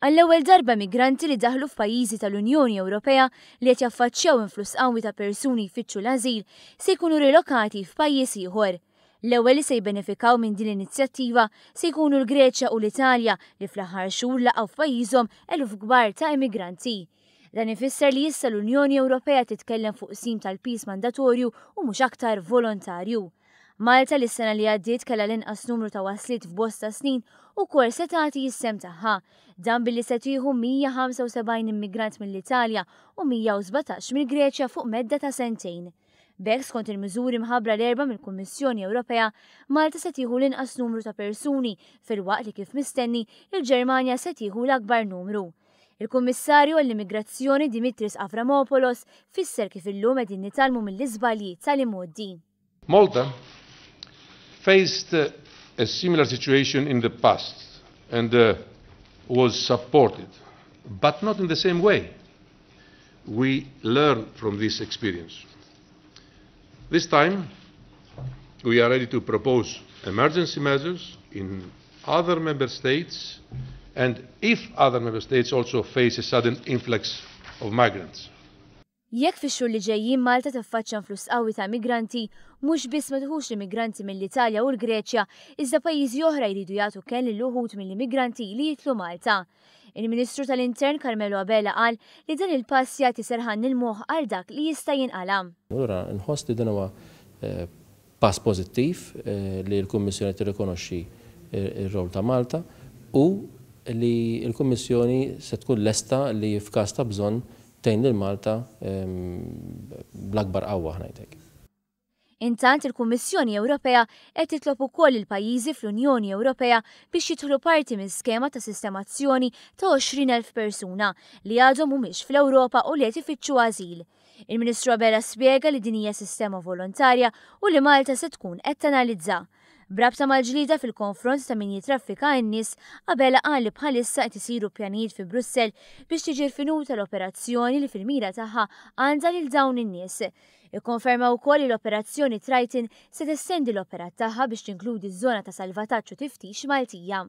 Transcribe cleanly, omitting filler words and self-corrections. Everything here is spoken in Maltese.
Għall-ewwel darba migranti li daħlu f'pajjiżi tal-Unjoni Ewropea li qed jaffaċċjaw influss qawwi ta' persuni jfittxu l-ażil se jkunu rilokati f'pajjiż ieħor. L-ewwel li se jibbenefikaw minn din l-inizjattiva se jkunu l-Greċja u l-Italja li fl-aħħar xhur laqgħu f'pajjiżhom eluf kbar ta' immigranti. Dan ifisser li issa l-Unjoni Ewropea titkellem fuq qsim tal-piż mandatorju u mhux aktar volontarju. Malta li s-sena li għaddiet kellha l-inqas numru ta' wasliet f'bosta snin ukoll se tagħti s-sehem tagħha. Dan billi se tieħu 175 immigrant mill-Italja u 117 mill-Greċja fuq medda ta' sentejn. B'hekk skont il-miżuri mħabbra l-Erbgħa mill-Kummissjoni Ewropea, Malta se tieħu l-inqas numru ta' persuni filwaqt li kif mistenni il-Ġermanja se tieħu l-akbar numru. Il-Kummissarju għall-Immigrazzjoni Dimitris Avramopoulos fisser kif illum qegħdin nitgħallmu mill-iżbalji tal-imgħoddi. Malta faced a similar situation in the past and was supported, but not in the same way. We learn from this experience. This time, we are ready to propose emergency measures in other member states and if other member states also face a sudden influx of migrants. Jekk fix-xhur li ġejjin Malta tiffaċċja influss qawwi ta' migranti, mhux biss ma tieħux l-immigranti mill-Italja u l-Greċja, iżda pajjiżi oħra jridu jagħtu kenn lil uħud mill-immigranti li jidħlu Malta. Il-Ministru tal-Intern Carmelo Abela qal li dan il-pass jagħti serħan il-moħħ għal dak li jista' jinqala. Allura nħoss li dan huwa pass pożittiv li l-Kummissjoni tirrikonoxxi r-rol ta' Malta u li l-Kummissjoni se tkun lesta li f'każ ta' bżonn tgħin lil Malta bl-akbar qawwa, ngħidlek. Intant il-Kummissjoni Ewropea qed titlob ukoll il-pajjiżi fl-Unjoni Ewropea biex jidħlu parti minn skema ta' sistemazzjoni ta' 20,000 persuna li għadhom mhumiex fl-Ewropa u li qed ifittxu ażil. Il-Ministru Abela spjega li din hija sistema volontarja u li Malta se tkun qed tanalizza. B'rabta mal-ġlida fil-konfront ta' min jitraffika n-nies, Abela qal li bħalissa qed isiru pjanijiet fi Brussell biex tiġi rfinuta l-operazzjoni li fil-mira tagħha għandha lil dawn in-nies. Ikkonferma wkoll li l-operazzjoni Triton se testendi l-operat tagħha biex tinkludi ż-żona ta' salvataġġ u tiftix Maltija.